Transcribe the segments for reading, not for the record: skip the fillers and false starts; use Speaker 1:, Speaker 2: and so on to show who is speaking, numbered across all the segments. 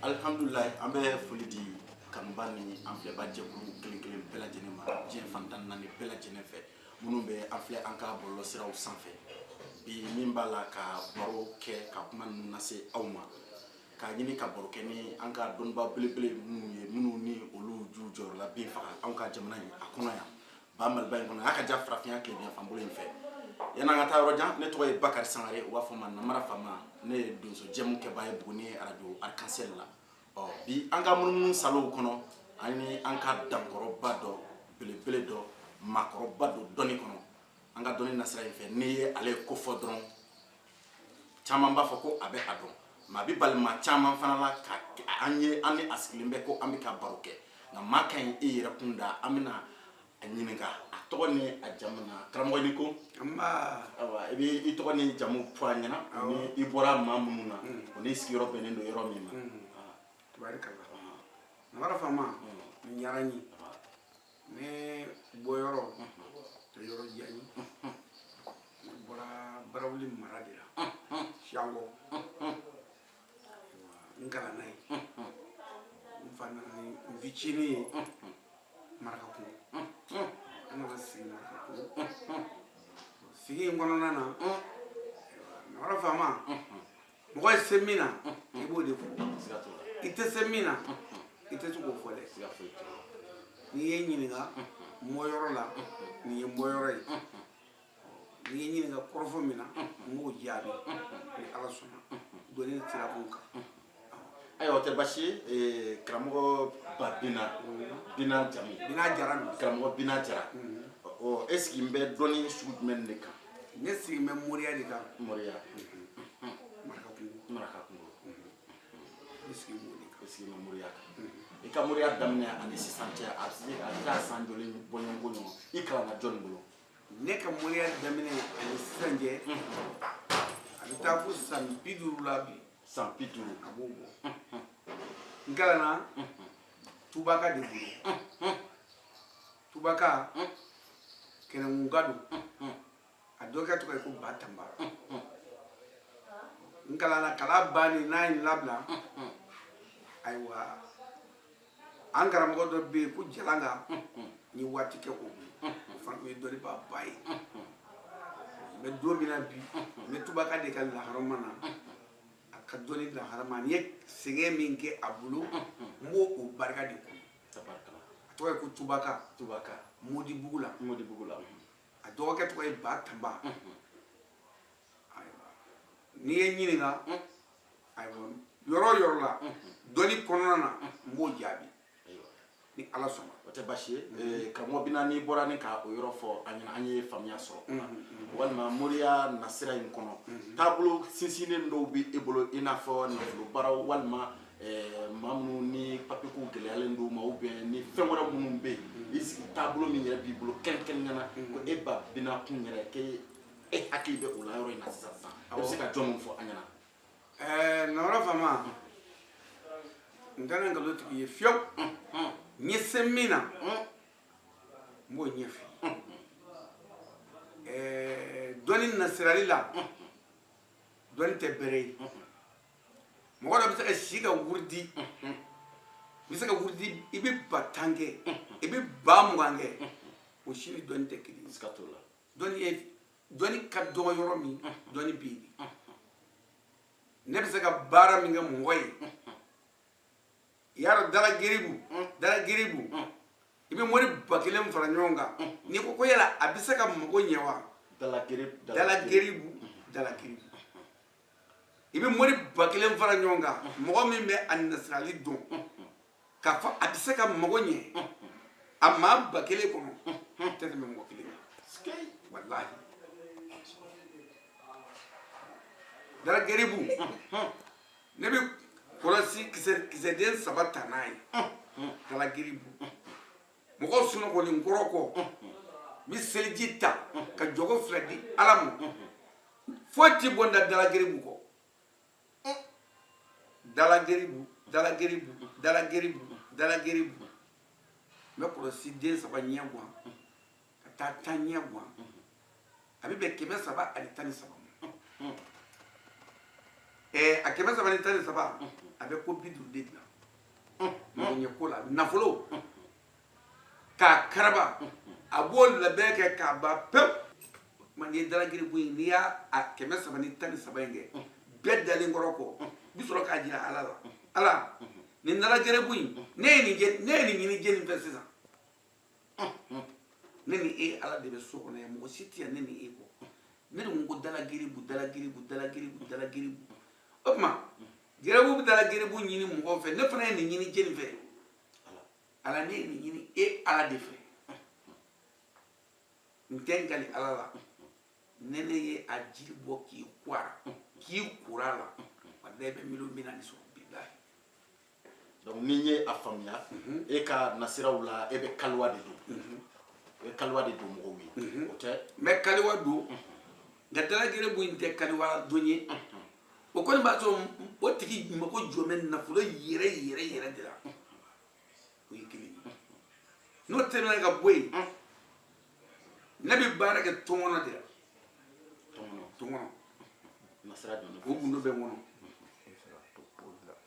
Speaker 1: Alihamdulilayi, an bɛ foli di kanuba ni an filɛba jɛkulu kelen kelen bɛɛ lajɛlen ma diɲɛ fan 14 bɛɛ lajɛlen fɛ, minnu bɛ an filɛ an ka bɔlɔlɔsiraw sanfɛ. Bi min b'a la ka baro kɛ, ka kuma ninnu lase aw ma, k'a ɲini ka baro kɛ ni an ka dɔnniba belebele minnu ye, minnu ni olu ju jɔyɔrɔla bin faga anw ka jamana in a kɔnɔ yan, ba Maliba in kɔnɔ, a ka ja farafinya tilebin fan bolo in fɛ. Yan'an ka taa yɔrɔ jan, ne tɔgɔ ye Bakari Sangare, u b'a fɔ ma Namara Fama. Ne ye donso jɛmu kɛbaa ye Buguni arajo Arc-en-Ciel la. Ɔ bi, an ka munumunu salow kɔnɔ, an ni an ka dankɔrɔba dɔ, belebele dɔ, maakɔrɔba dɔ dɔnni kɔnɔ, an ka dɔnni nasira in fɛ. N'i ye ale ko fɔ dɔrɔn, caman b'a fɔ ko a bɛ a dɔn. Maa bɛ bali maa caman fana la ka an ye, an ni a sigilen bɛ ko an bɛ ka baro kɛ, nka maa ka ɲi e yɛrɛ kun da. An bɛna a ɲininka a tɔgɔ ni a jamu na. Karamɔgɔ, ni ko
Speaker 2: Nba.
Speaker 1: Ayiwa, i bɛ i tɔgɔ ni jamu fɔ an ɲɛna, ni i bɔra maa minnu na, o n'i sigiyɔrɔ bɛnnen don yɔrɔ min ma.
Speaker 2: Tubarikala, Namara Fama, nin diyara n ye. Ne bɔyɔrɔ tɛ yɔrɔ jan ye. Ne bɔra Barawuli mara de la, Siyanko. N kalanna yen. N fa nana ni n fitinin ye Marakakungo. An nana sigi Marakakungo. Sigi in kɔnɔna na, Namara Fama, mɔgɔ ye se min na, i b'o de fɔ.
Speaker 1: Siga t'o la.
Speaker 2: I tɛ se min na, i tɛ se k'o fɔ dɛ.
Speaker 1: Siga foyi t'o la.
Speaker 2: N'i ye n ɲininka n bɔyɔrɔ la, nin ye n bɔyɔrɔ ye. N'i ye n ɲininka kɔrɔfɔ min na, n b'o jaabi ni Ala sɔnna, dɔnni sira kun kan.
Speaker 1: Ayiwa, o tɛ baasi ye. Karamɔgɔ ba Bina, Bina jamu?
Speaker 2: Bina Jara don.
Speaker 1: Karamɔgɔ Bina Jara, ɔ, e sigi bɛ dɔnni sugu jumɛn de kan?
Speaker 2: Ne sigi bɛ moriya de kan.
Speaker 1: Moriya.
Speaker 2: Marakakungo.
Speaker 1: Marakakungo.
Speaker 2: Ne sigi b'o de kan.
Speaker 1: E sigi bɛ moriya kan. I ka moriya daminɛ ani sisan cɛ, a bɛ se a bɛ taa san joli bɔɲɔgɔnko ɲɔgɔn? I kalanna jɔnni bolo?
Speaker 2: Ne ka moriya daminɛ ani sisan cɛ, a bɛ taa fo san 50 la bi.
Speaker 1: San 50.
Speaker 2: A b'o bɔ. N kalanna Tubaka de bolo. Tubaka kɛnɛkunka don. A dɔgɔkɛ tɔgɔ ye ko Ba Tanba. N kalanna, kalan bannen n'a ye n labila, ayiwa, an karamɔgɔ dɔ bɛ yen ko Jalanka, n ye waati kɛ o bolo. O fana tun ye dɔnnibaaba ye. N bɛ don min na bi, n bɛ Tubaka de ka laharama na. A ka dɔnni laharama, n ye sɛgɛn min kɛ a bolo, n b'o o barika de kɔnɔ.
Speaker 1: Tabarikala.
Speaker 2: A tɔgɔ ye ko Tubaka.
Speaker 1: Tubaka.
Speaker 2: Modibugu la.
Speaker 1: Modibugu la.
Speaker 2: A dɔgɔkɛ tɔgɔ ye Ba Tanba. Ayiwa, n'i ye n ɲininka, ayiwa, yɔrɔ o yɔrɔ la dɔnni kɔnɔna na, n b'o jaabi ni Ala sɔnna.
Speaker 1: O tɛ baasi ye, karamɔgɔ Bina. N'i bɔra ni ka o yɔrɔ fɔ an ɲɛna, an ye faamuya sɔrɔ o la. Walima moriya nasira in kɔnɔ, taabolo sinsinnen dɔw bɛ e bolo, i n'a fɔ nafolo baaraw, walima maa minnu ni papiye ko gɛlɛyalen d'u ma, ou bien ni fɛn wɛrɛ minnu bɛ yen, i sigi taabolo min yɛrɛ b'i bolo kɛrɛnkɛrɛnnenya la, ko e ba Bina kun yɛrɛ, k'e e hakili bɛ o la yɔrɔ in na sisan sisan, e bɛ se ka jɔn min fɔ an ɲɛna?
Speaker 2: Namara Fama, n tɛna nkalon tigɛ i ye fiyewu. N ye se min na, n b'o ɲɛf'i ye. Dɔnni nasirali la, dɔnni tɛ bɛrɛ ye. Mɔgɔ dɔ bɛ se ka si ka wurudi, i bɛ se ka wurudi, i bɛ 10 000 kɛ, i bɛ 20 000 kɛ, o si ni dɔnni tɛ kelen ye.
Speaker 1: Siga t'o la.
Speaker 2: Dɔnni ye, dɔnni ka dɔgɔ yɔrɔ min, dɔnni bɛ yen de. Ne bɛ se ka baara min kɛ mɔgɔ ye, i y'a dɔn, dala geribu, dala geribu, i bɛ mori 1000 fara ɲɔgɔn kan, n'i ko ko yala a bɛ se ka mago ɲɛ wa?
Speaker 1: Dala geribu.
Speaker 2: Dala geribu, dala geribu, i bɛ mori 1000 fara ɲɔgɔn kan, mɔgɔ min bɛ a nasirali dɔn k'a fɔ a bɛ se ka mago ɲɛ, a maa 1000 kɔnɔ tɛ tɛmɛ mɔgɔ kelen kan, walahi. Dala geribu, ne bɛ kɔlɔsi kisɛden saba ta n'a ye. Dala geribu, mɔgɔw sunɔgɔlen kɔrɔ kɔ, n bɛ seliji ta ka jɔgo fila di Ala ma. Foyi ti bɔ n da dala geribu kɔ. Dala geribu, dala geribu, dala geribu, dala geribu. N bɛ kɔlɔsi den saba ɲɛ guwan ka taa 10 ɲɛ guwan, a bɛ bɛn 313 ma. A 313, a bɛ ko 50 de dilan magoɲɛ ko la, nafolo k'a karaba, a b'o labɛn kɛ k'a ban pewu. O tuma n'i ye dalagiribu in, n'i y'a a 313 in kɛ bɛɛ dalen kɔrɔ kɔ, i bɛ sɔrɔ k'a jira Ala la. Ala, nin dalagiribu in, ne ye nin ne ye nin ɲini jɛni fɛ sisan. Ne ni e Ala de bɛ so kɔnɔ yan, mɔgɔ si tɛ yan ne ni e kɔ. Ne de ko ko dalagiribu, dalagiribu, dalagiribu, dalagiribu. O tuma gɛrɛbu bɛ dalagiribu ɲini mɔgɔw fɛ, ne fana ye nin ɲini jɛni fɛ. Ala, ne ye nin ɲini e Ala de fɛ. N tɛ n kali Ala la, ne ne ye a jiri bɔ k'i ko a la, k'i kura a la, walayi, i bɛ miliyɔn 40 sɔrɔ, bilahi.
Speaker 1: Donc ni n ye a faamuya e ka nasiraw la, e bɛ kaliwa de don, e bɛ kaliwa de don mɔgɔw ye, o tɛ?
Speaker 2: N bɛ kaliwa don, nka dalagɛrɛbu in tɛ kaliwa don ye. O kɔni b'a sɔrɔ o tigi mako jɔ bɛ nafolo yɛrɛ yɛrɛ yɛrɛ de la, o ye kelen ye. N'o tɛmɛna ka bɔ yen, ne bɛ baara kɛ tɔnkɔnɔ de la.
Speaker 1: Tɔnkɔnɔ?
Speaker 2: Tɔnkɔnɔ.
Speaker 1: Nasira jumɛn?
Speaker 2: O gundo bɛ n kɔnɔ.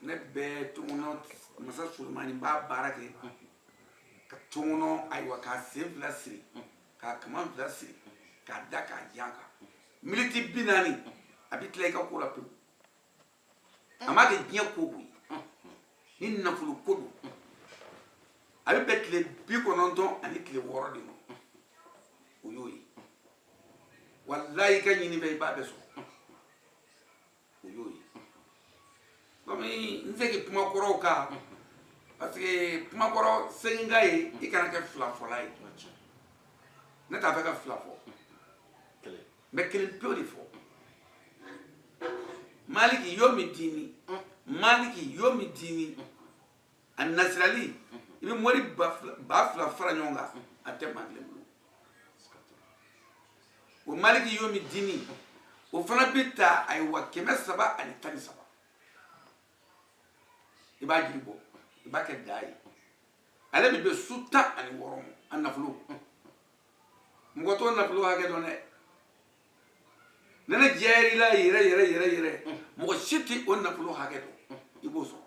Speaker 2: Ne bɛ tɔnkɔnɔ masa Solomani, n b'a baara kɛ ka tɔnkɔnɔ, ayiwa, k'a sen fila siri, k'a kaman fila siri, k'a da k'a jan kan miniti 40, a bɛ tila i ka ko la pewu. A m'a kɛ diɲɛ ko ko ye, ni nafolo ko don, a bɛ bɛn tile 96 de ma. O y'o ye. Walayi, i ka ɲini fɛ, i b'a bɛɛ sɔrɔ. O y'o ye. Komi n segin kuma kɔrɔw kan, parce que kuma kɔrɔ segin ka ye, i kana kɛ fila fɔla ye. Ne t'a fɛ ka fila fɔ.
Speaker 1: Kelen.
Speaker 2: N bɛ kelen pewu de fɔ. Maliki yomi dini, maliki yomi dini, a nasirali, i bɛ mori 2000 fara ɲɔgɔn kan, a tɛ maa kelen bolo. O maliki yomi dini, o fana bɛ ta, ayiwa, 313. I b'a jiri bɔ, i b'a kɛ daa ye, ale bɛ bɛn su 16 ma. A nafolo, mɔgɔ t'o nafolo hakɛ dɔn dɛ. Ne ne jɛra i la yɛrɛ yɛrɛ yɛrɛ yɛrɛ, mɔgɔ si tɛ o nafolo hakɛ dɔn, i b'o sɔrɔ.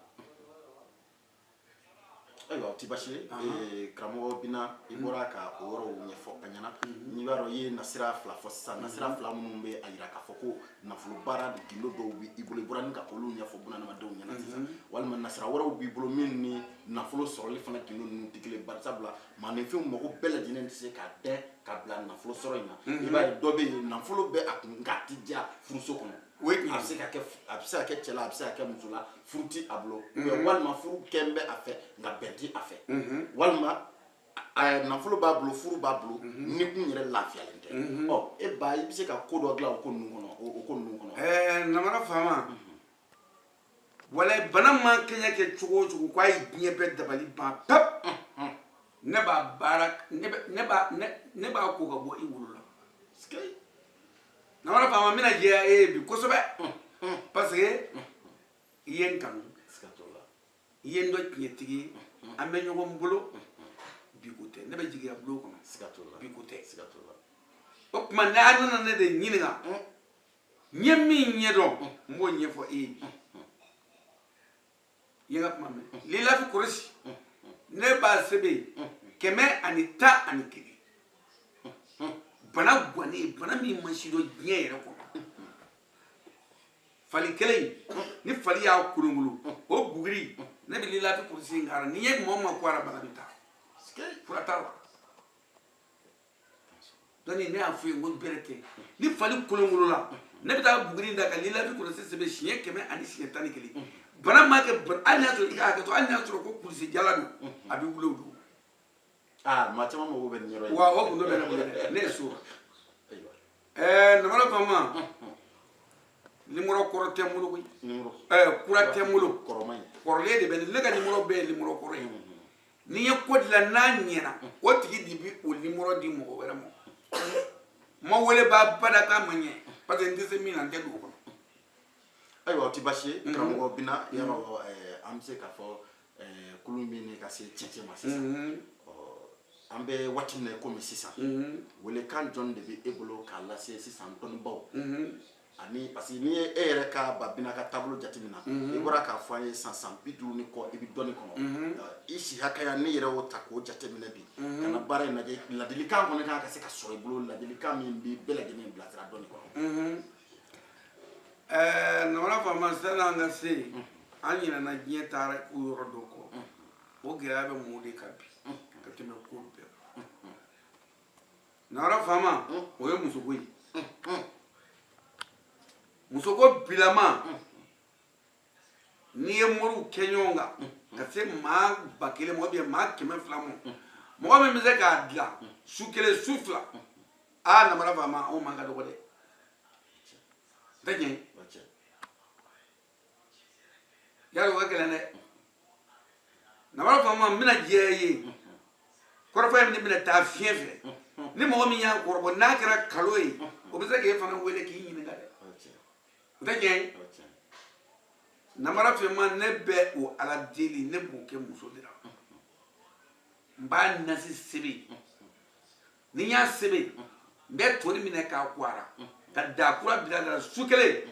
Speaker 1: Ayiwa, o ti baasi ye. Karamɔgɔ Bina, i bɔra ka o yɔrɔw ɲɛfɔ an ɲɛna. N'i b'a dɔn, i ye nasira fila fɔ sisan, nasira fila minnu bɛ a yira k'a fɔ ko nafolo baara gindo dɔw bɛ i bolo, i bɔra ni ka olu ɲɛfɔ bunadamadenw ɲɛna sisan, walima nasira wɛrɛw b'i bolo min ni nafolo sɔrɔli fana gindo ninnu tɛ kelen. Bari sabula maaninfinw mago bɛɛ lajɛlen tɛ se ka dɛn ka bila nafolo sɔrɔ in na. I b'a ye, dɔ bɛ yen, nafolo bɛ a kun, nka a ti diya furuso kɔnɔ.
Speaker 2: O ye tiɲɛ
Speaker 1: A bɛ se ka kɛ, a bɛ se ka kɛ cɛ la, a bɛ se ka kɛ muso la, furu ti a bolo, walima furu kɛn bɛ a fɛ, nka bɛn ti a fɛ, walima a nafolo b'a bolo, furu b'a bolo, ni kun yɛrɛ lafiyalen tɛ. Ɔ, e ba, i bɛ se ka ko dɔ dilan o ko ninnu kɔnɔ, o ko ninnu kɔnɔ?
Speaker 2: Namara faama, walayi, bana man kɛɲɛ kɛ cogo o cogo k'a ye diɲɛ bɛɛ dabali ban pep, ne b'a baara, ne bɛ ne b'a ne ne b'a ko ka bɔ i wolo la. Namara faama, n bɛna jɛya e ye bi kosɛbɛ, parce que i ye n kanu.
Speaker 1: Siga t'o la.
Speaker 2: I ye n dɔn tiɲɛtigi ye. An bɛ ɲɔgɔn bolo bi ko tɛ, ne bɛ jigiya bulon kɔnɔ.
Speaker 1: Siga t'o la.
Speaker 2: Bi ko tɛ.
Speaker 1: Siga t'o la.
Speaker 2: O tuma n'a nana ne de ɲininka, n ye min ɲɛdɔn, n b'o ɲɛfɔ e ye bi. I ye n ka kuma mɛn? Lilafi kɔlɔsi, ne b'a sɛbɛn 111. Bana guwanen, bana min ma sidɔn diɲɛ yɛrɛ kɔnɔ, fali kelen in, ni fali y'a kolonkolon, o buguri, ne bɛ lilafi kɔlɔsi in k'a la. N'i ye mɔgɔ ma ko a la, bana bɛ taa, fura t'a la. Donc ne y'a fɔ ye n ko bɛrɛ tɛ ni fali kolonkolon la, ne bɛ taa buguri da ka lilafi kɔlɔsi sɛbɛn siɲɛ kɛmɛ ani siɲɛ tan ni kelen. Bana ma kɛ bana, hali n'a sɔrɔ i ka hakɛ to, hali n'a sɔrɔ ko kulisi jala don, a bɛ wuli o don.
Speaker 1: Aa, maa caman mago bɛ nin yɔrɔ in.
Speaker 2: Wa o gundo bɛ ne bolo dɛ, ne ye so.
Speaker 1: Ayiwa.
Speaker 2: Namara faama, nimɔrɔ kɔrɔ tɛ n bolo koyi.
Speaker 1: Nimɔrɔ
Speaker 2: Kura tɛ n bolo.
Speaker 1: Kɔrɔma in.
Speaker 2: Kɔrɔlen de bɛ ne, ne ka nimɔrɔ bɛɛ ye nimɔrɔ kɔrɔ ye. N'i ye ko dilan n'a ɲɛna, o tigi de bi o nimɔrɔ di mɔgɔ wɛrɛ ma. N ma wele ba bada k'a ma ɲɛ, parce que n tɛ se min na, n tɛ don o kɔnɔ.
Speaker 1: Ayiwa, o ti baasi ye, karamɔgɔ Bina. Yɔrɔ an bɛ se k'a fɔ kulun bɛ ɲini ka se cɛncɛn ma sisan. Ɔ, an bɛ waati min na i komi sisan, welekan jɔn de bɛ e bolo k'a lase sisan dɔnnibaw? Ani parce que n'i ye e yɛrɛ ka Babina ka taabolo jateminɛ, i bɔra k'a fɔ an ye san 50 ni kɔ i bɛ dɔnni kɔnɔ. I si hakɛya, n'i yɛrɛ y'o ta k'o jateminɛ bi ka na baara in lajɛ, ladilikan kɔni kan ka se ka sɔrɔ i bolo, ladilikan min bɛ bɛɛ lajɛlen bilasira dɔnni kɔnɔ.
Speaker 2: Namara faama, sani an ka se yen, an ɲinɛna diɲɛ taara ko yɔrɔ dɔ kɔ. O gɛlɛya bɛ mun de kan bi ka tɛmɛ ko bɛɛ kan? Namara faama, o ye musoko ye. Musoko bilama, n'i ye moriw kɛ ɲɔgɔn kan ka se maa 1000 ma, ou maa 200 ma, mɔgɔ min bɛ se k'a dilan su kelen, su fila, aa, namara faama, anw man ka dɔgɔ dɛ. Tɛ ɲɛ yali, o ka gɛlɛn dɛ. Namara faama, n bɛna jɛya i ye, kɔrɔfɔ in bɛna taa fiɲɛ fɛ. Ni mɔgɔ min y'a kɔrɔbɔ n'a kɛra kalo ye, o bɛ se k'e fana wele k'i ɲininka dɛ. O tɛ tiɲɛ ye? Namara faama, ne bɛ o Ala deli, ne b'o kɛ muso de la. N b'a nasi sɛbɛn. Ni n y'a sɛbɛn, n bɛ tori minɛ k'a ko a la, ka daa kura bila a la. Su kelen,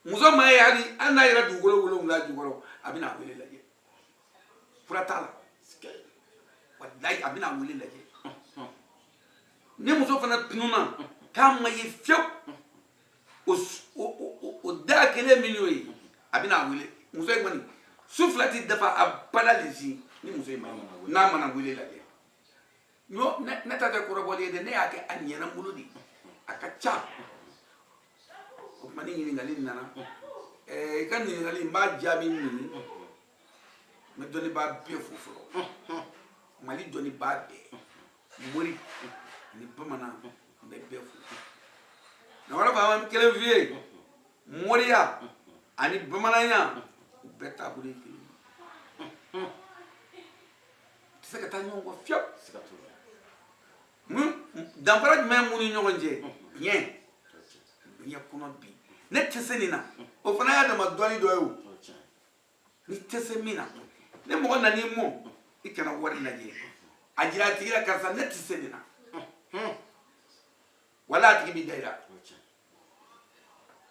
Speaker 2: muso ma ye, hali hali n'a yɛrɛ dugukolo wolonwula jukɔrɔ, a bɛna a wele lajɛ. Fura t'a la, walayi, a bɛna a wele lajɛ. Ni muso fana tununna k'a ma ye fiyewu, o da kelen min y'o ye, a bɛna a wele. Muso in kɔni, su fila ti dafa abada lesi ni muso in ma n'a mana wele lajɛ. Ne ta tɛ kɔrɔbɔli ye dɛ, ne y'a kɛ, a ɲɛna n bolo de, a ka ca. O tuma, ni ɲininkali nana, i ka ɲininkali, n b'a jaabi min ye, n bɛ dɔnnibaa bɛɛ fo fɔlɔ, Mali dɔnnibaa bɛɛ, mori ani bamanan, n bɛ bɛɛ fo. Namara faama, kelen f'i ye, moriya ani bamananya, u bɛɛ taabolo ye kelen ye, u tɛ se ka taa ɲɔgɔn kɔ fiyewu. Danfara jumɛn b'u ni ɲɔgɔn cɛ? Diɲɛ diɲɛ kɔnɔ bi, ne tɛ se nin na, o fana y'a dama dɔnni dɔ ye. O n'i tɛ se min na, ni mɔgɔ nan'i mɔ, i kana wari lajɛ, a jira a tigi la, karisa, ne tɛ se nin na. Wala a tigi b'i da i la,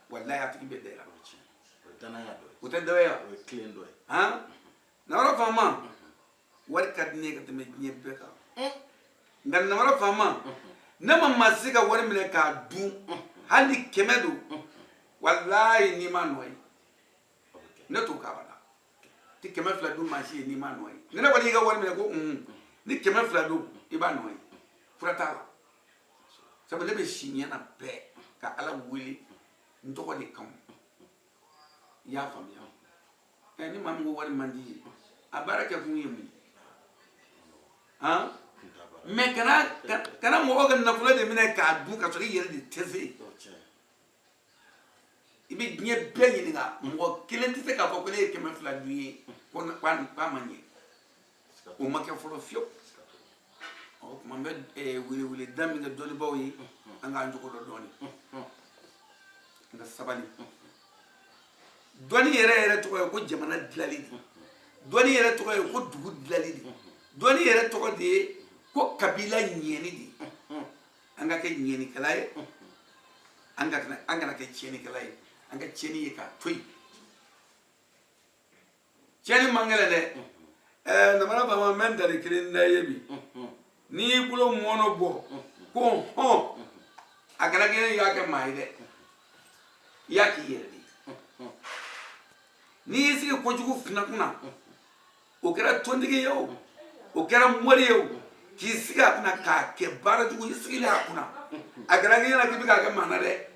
Speaker 2: walayi, a tigi bɛ da i la. O tɛ dɔ ye wa? Han, namara faama, wari ka di ne ye ka tɛmɛ diɲɛ bɛɛ kan. Nka namara faama, ne ma maa si ka wari minɛ k'a dun, hali ni 100 don, walayi, n'i ma nɔ ye, ne t'o kɛ abada. Ti 200 dun maa si ye n'i ma nɔ ye. Ni ne kɔni y'i ka wari minɛ ko ni 200 don, i b'a nɔ ye, fura t'a la. Sabu ne bɛ si ɲɛ na bɛɛ ka Ala wele n tɔgɔ de kama, i y'a faamuya? Ni maa min ko wari man di ye, a baara kɛ kun ye mun ye? Han, mɛ kana mɔgɔw ka nafolo de minɛ k'a dun ka sɔrɔ i yɛrɛ de tɛ se. I bɛ diɲɛ bɛɛ ɲininka, mɔgɔ kelen tɛ se k'a fɔ ko ne ye 200 dun ye ko k'a ma ɲɛ. O ma kɛ fɔlɔ fiyewu. O tuma, n bɛ weleweleda min kɛ dɔnnibaaw ye, an k'an jogo dɔn dɔɔni, an ka sabali. Dɔnni yɛrɛ yɛrɛ tɔgɔ ye ko jamana dilali de. Dɔnni yɛrɛ tɔgɔ ye ko dugu dilali de. Dɔnni yɛrɛ tɔgɔ de ye ko kabila ɲɛni de. An ka kɛ ɲɛnikɛla ye, an kana kɛ tiɲɛnikɛla ye. An ka tiɲɛni ye k'a to yen. Tiɲɛni man gɛlɛn dɛ. Namara faama, n bɛ ntalen kelen da i ye bi. N'i y'i bolo mɔnɔ bɔ ko hɔn, a kana kɛ i y'a kɛ maa ye dɛ, i y'a k'i yɛrɛ de ye. N'i y'i sigi kojugu fana kunna, o kɛra tontigi ye o, o kɛra mori ye o, k'i sigi a kunna k'a kɛ baara jugu, i sigilen a kunna, a kɛra k'i ɲɛna k'i bɛ k'a kɛ maa na dɛ.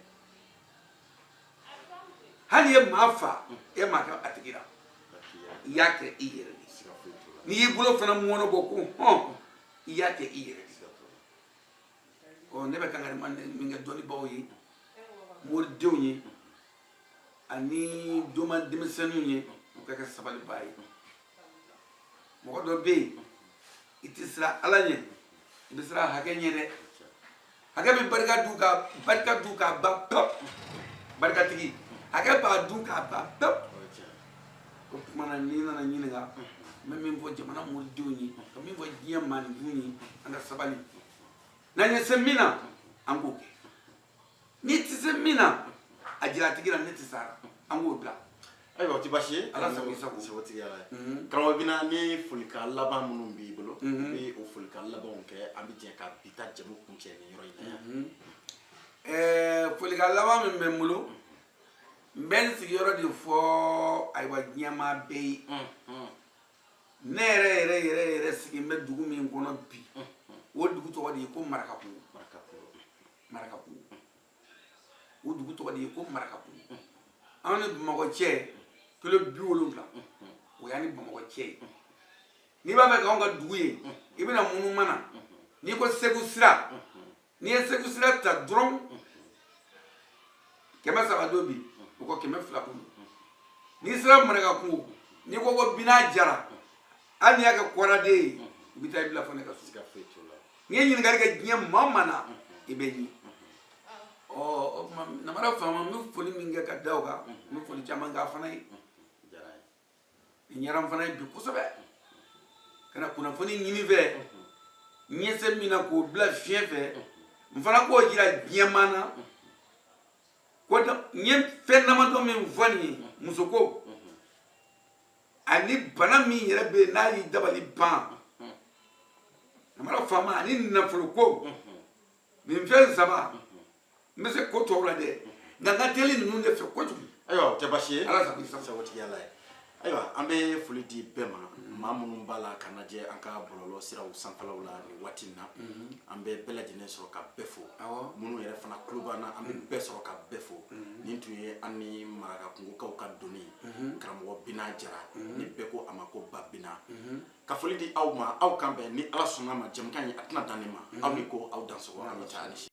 Speaker 2: Hali ye maa fa, e m'a kɛ a tigi la, i y'a kɛ i yɛrɛ de. N'i y'i bolo fana mɔnɔ bɔ ko hɔn, i y'a kɛ i yɛrɛ de. Ɔ, ne bɛ kankari min kɛ dɔnnibaaw ye, moridenw ye ani doma denmisɛnninw ye, u ka kɛ sabalibaa ye. Mɔgɔ dɔ bɛ yen, i tɛ siran Ala ɲɛ, i bɛ siran hakɛ ɲɛ dɛ. Hakɛ bɛ barika dun ka barika dun k'a ban pewu. Barikatigi, hakɛ b'a dun k'a ban pewu. O tuma na, n'i nana ɲininka, n bɛ min fɔ jamana moridenw ye, ka min fɔ diɲɛ maaninfinw ye, an ka sabali. N'an ye se min na, an k'o kɛ. N'i tɛ se min na, A jira a tigi la, ne tɛ sara, an k'o bila.
Speaker 1: Ayiwa, o tɛ baasi ye.
Speaker 2: Ala sago i sago.
Speaker 1: Sagotigi Ala ye. Karamɔgɔ Bina, ni folikan laban minnu b'i bolo, i bɛ o folikan labanw kɛ, an bɛ jɛ ka bi ta jɛmu kuncɛ nin yɔrɔ in na yan.
Speaker 2: Folikan laban min bɛ n bolo, n bɛ n sigiyɔrɔ de fɔ, ayiwa, diɲɛmaa bɛɛ ye. Ne yɛrɛ yɛrɛ yɛrɛ yɛrɛ sigi n bɛ dugu min kɔnɔ bi, o dugu tɔgɔ de ye ko Marakakungo.
Speaker 1: Marakakungo.
Speaker 2: Marakakungo, o dugu tɔgɔ de ye ko Marakakungo. An ni Bamakɔ cɛ kilo 70, o y'an ni Bamakɔ cɛ ye. N'i b'a fɛ k'anw ka dugu ye, i bɛna munumunu na, n'i ko Segu sira, n'i ye Segu sira ta dɔrɔn, 300 don bi, o kɔ 200 kun don. N'i sera Marakakungo, n'i ko ko Bina Jara, hali n'i y'a kɛ kɔraden ye, i bɛ taa i bila fo ne ka so.
Speaker 1: Siga foyi t'o la.
Speaker 2: N'i ye ɲininkali kɛ diɲɛ maa o maa na, i bɛ ɲi. Ɔ, o tuma, Namara faama, n bɛ foli min kɛ ka da o kan, n bɛ foli caman k'a fana ye.
Speaker 1: Diyara n ye.
Speaker 2: Nin diyara n fana ye bi kosɛbɛ, ka na kunnafoni ɲini fɛ, n ye se min na k'o bila fiɲɛ fɛ, n fana k'o jira diɲɛ maa na ko n ye fɛn damadɔ min fɔ nin ye, muso ko ani bana min yɛrɛ bɛ yen n'a y'i dabali ban, Namara faama, ani nafolo ko, nin fɛn saba, n bɛ se ko tɔw la dɛ, nka n ka teli ninnu de fɛ kojugu.
Speaker 1: Ayiwa, o tɛ baasi ye.
Speaker 2: Ala sago i sago.
Speaker 1: Sagotigi Ala ye. Ayiwa, an bɛ foli di bɛɛ ma, maa minnu b'a la ka lajɛ an ka bɔlɔlɔ siraw sanfɛlaw la nin waati in na, an bɛ bɛɛ lajɛlen sɔrɔ ka bɛɛ fo. Minnu yɛrɛ fana tulo b'an na, an bɛ bɛɛ sɔrɔ ka bɛɛ fo. Nin tun ye an ni Marakakungokaw ka doni, karamɔgɔ Bina Jara, ni bɛɛ ko a ma ko Ba Bina. Ka foli di aw ma, aw kan bɛn ni Ala sɔnna ma. Jɛmukan in, a tɛna dan nin ma. Aw ni ko, aw dansɔgɔ, an bɛ taa ani si.